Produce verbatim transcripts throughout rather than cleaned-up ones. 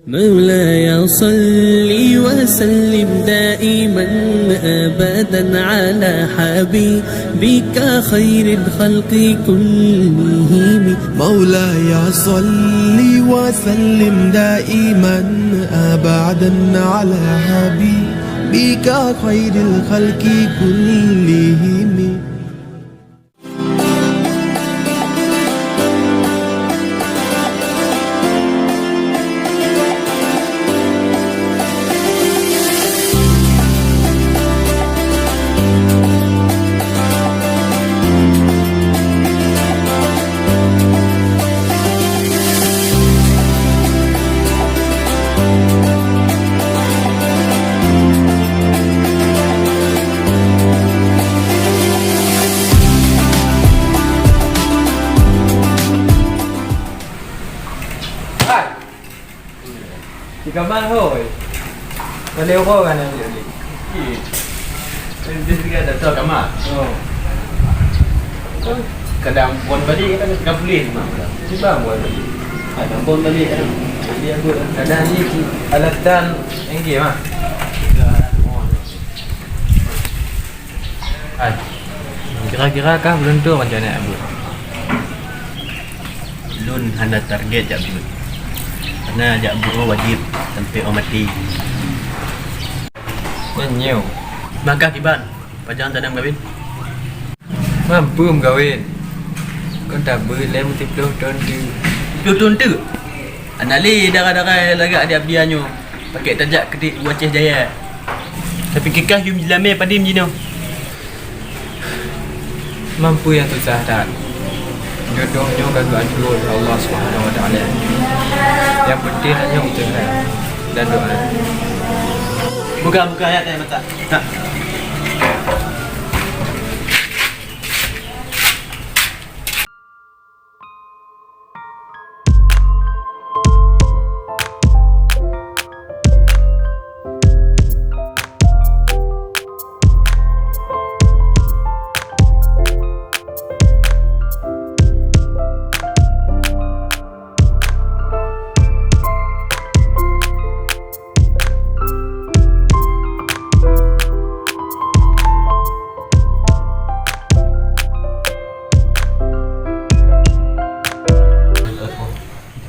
مولاي صل وسلم دائما أبدا على حبيبك خير الخلق كلهم. مولاي صل وسلم دائما أبدا على حبيبك خير الخلق كلهم. Hai! Di kamar hoi. Boleh orang kan yang boleh. Okey. Dia juga tak tahu kamar. Oh. Kadang buat balik, kadang tengah boleh memang. Tiba buat balik. Kadang buat balik, kadang. Jadi aku kadang ni alat dan enggih mah. Hai. Kira-kira kah beluntu macam mana, Abdul? Lôn hana target jak beuet. Karena jak beuet wajéb sampai 'oh maté. Nyan nyoe. Maka kiban, pajan tanam kawin? Mampu meukawin. Kon tabeuet lé meusiploh thon teuk. Siploh thon teuk? Hana lé dara-dara lagak di Abdia nyoe. Pakai tajak keutik u Aceh Jaya. Tapi keu kah yum jilamé padum jinoe. Mampu nyang susah that. Jodoh nyoe ka geuatur lé Allah Subhanahu Wa Taala. Nyang penting hanyoe useuha dan doa. Buka, buka ayat, ayat mata. Nah.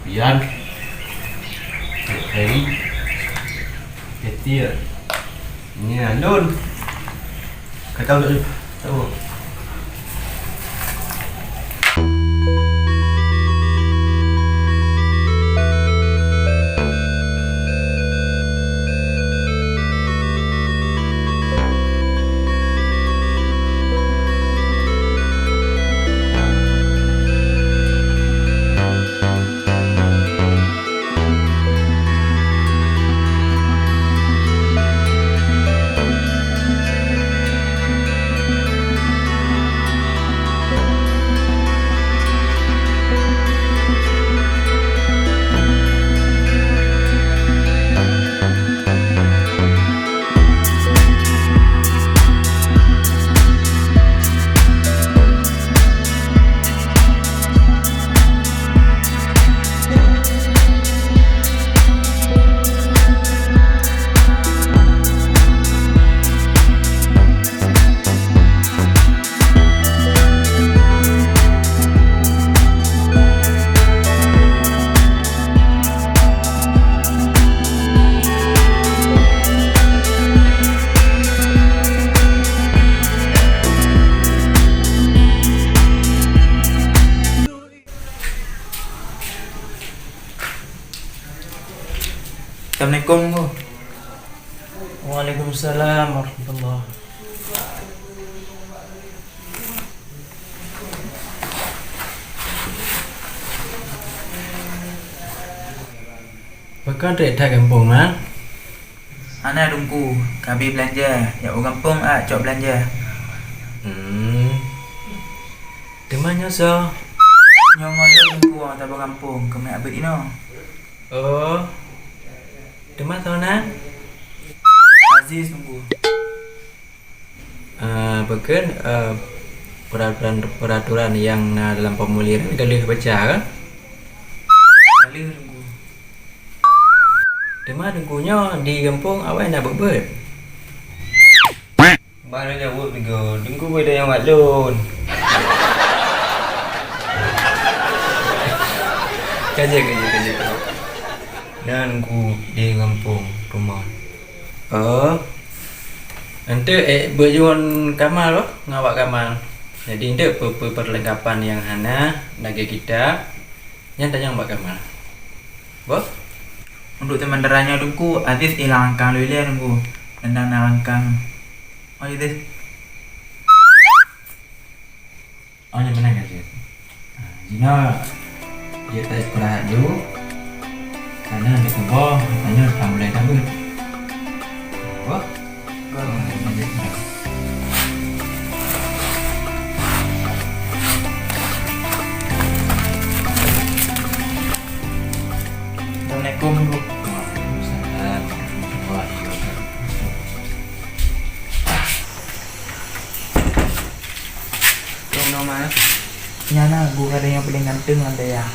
Pian. Hei. Ketir. Nya, lôn. Ka tahu tak, tahu. Assalamualaikum, Guru. Waalaikumsalam warahmatullah. Pakon trép that gampông, Mang? Hana, Teungku, ka abéh beulanja, jak u gampông, ah, cok beulanja. Hmm. Teuma nyoe soe? Nyoe ngon lôn, Teungku, nyang saboh gampông, keuneuk abéh inoe. Oh. Teuma soe nan? Aziz, Teungku. Eh, pakon, eh, peraturan, peraturan nyang na dalam formulir nyan ka lheueh baca, kan? Ka lheueh, Teungku. Teuma Teungku nyoe di gampông awai na beuet-beuet. Bah lôn jaweueb lé goe, Teungku beda nyang bak lôn. Ka jeuet, ka jeuet, ka jeuet. Nyan Teungku di gampông rumoh. Oh. Eunteuk, eh, beujuang Kamal boh, ngon awak Kamal. Jadi, eunteuk peue-peue perlengkapan nyang hana, lagèe kitab, nyan tanyong bak Kamal. Boh? Untuk sementara nyoe Teungku, Aziz ilang rangkang lé Teungku. Tendang na rangkang. Oh, Aziz. Oh, nyan meunan ka jeuet. Ha, jinoe jeuet taistirahat dulu. Karena di keuboh, katanya tak boleh tabeuet. Boh? Boh. Assalamualaikum, Teungku. Waalaikumsalam warahmatullahi wabarakatuh. Nyan na guru ada nyang paling ganteng lam dayah.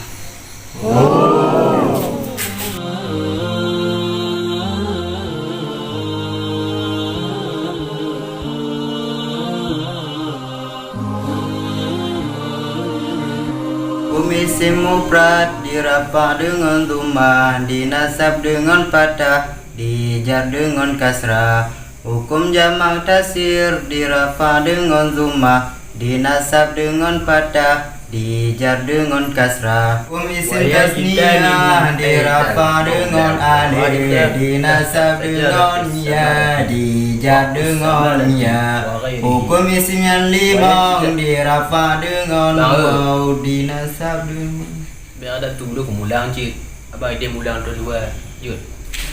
Hukum isim mufrad dirafa' deungon dhammah, dinasab deungon fathah, dijar deungon kasrah. Hukum jamak taksir dirafa' deungon dhammah, dinasab deungon fathah, dijar deungon kasrah. Hukum isim tasniyah dirafa' deungon alif, dinasab deungon ya, dijar deungon ya. Hukum isim nyang limong dirafa' deungon waw, dinasab deungon Biar ada tu dulu kemulang cit. Abang idéh mulang terus luar. Jeuet.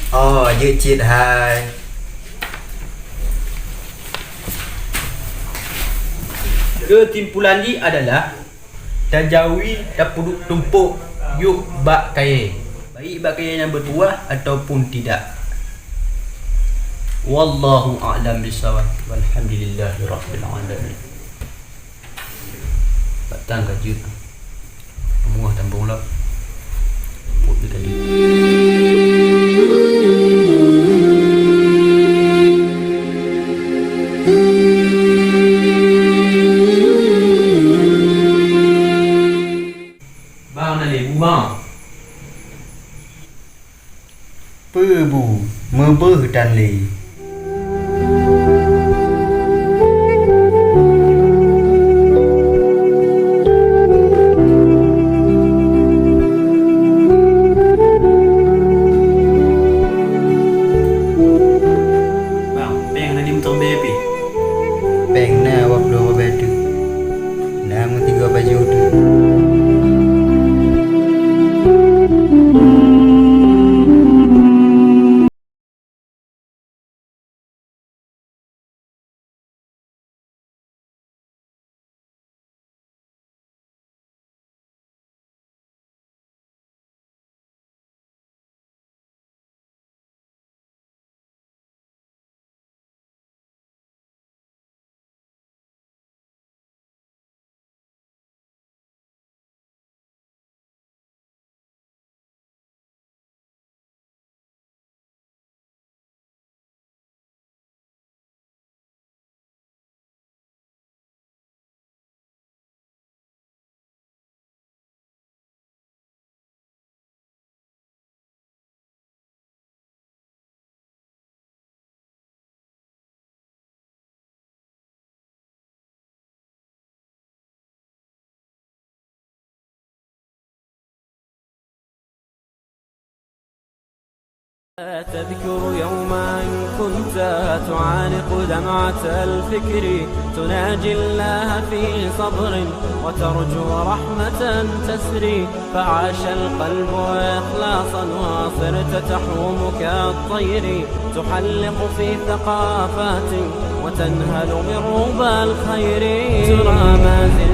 Oh, jeuet cit hai. Kesimpulan jih adalah tajawi tapeuduek tumpôk yôh bak kayèe, baik bak kayèe nyang beutuwah ataupun tidak. Wallahu a'lam bishawab. Walhamdulillahirabbil alamin. Batang ka jeuet. Amuah tambong lom. Put di kali. Bang, na lé bu, bang. Peue bu, meubeuh tan lé. Bang, péng na di meuteumé pih? Péng na dua ploh ribèe teuk. Na meusigoe bajèe teuk. تذكر يوما كنت تعانق دمعة الفكر، تناجي الله في صبر وترجو رحمة تسري، فعاش القلب إخلاصا وصرت تحوم كالطير، تحلق في ثقافات وتنهل من ربى الخير. ترى ما زلت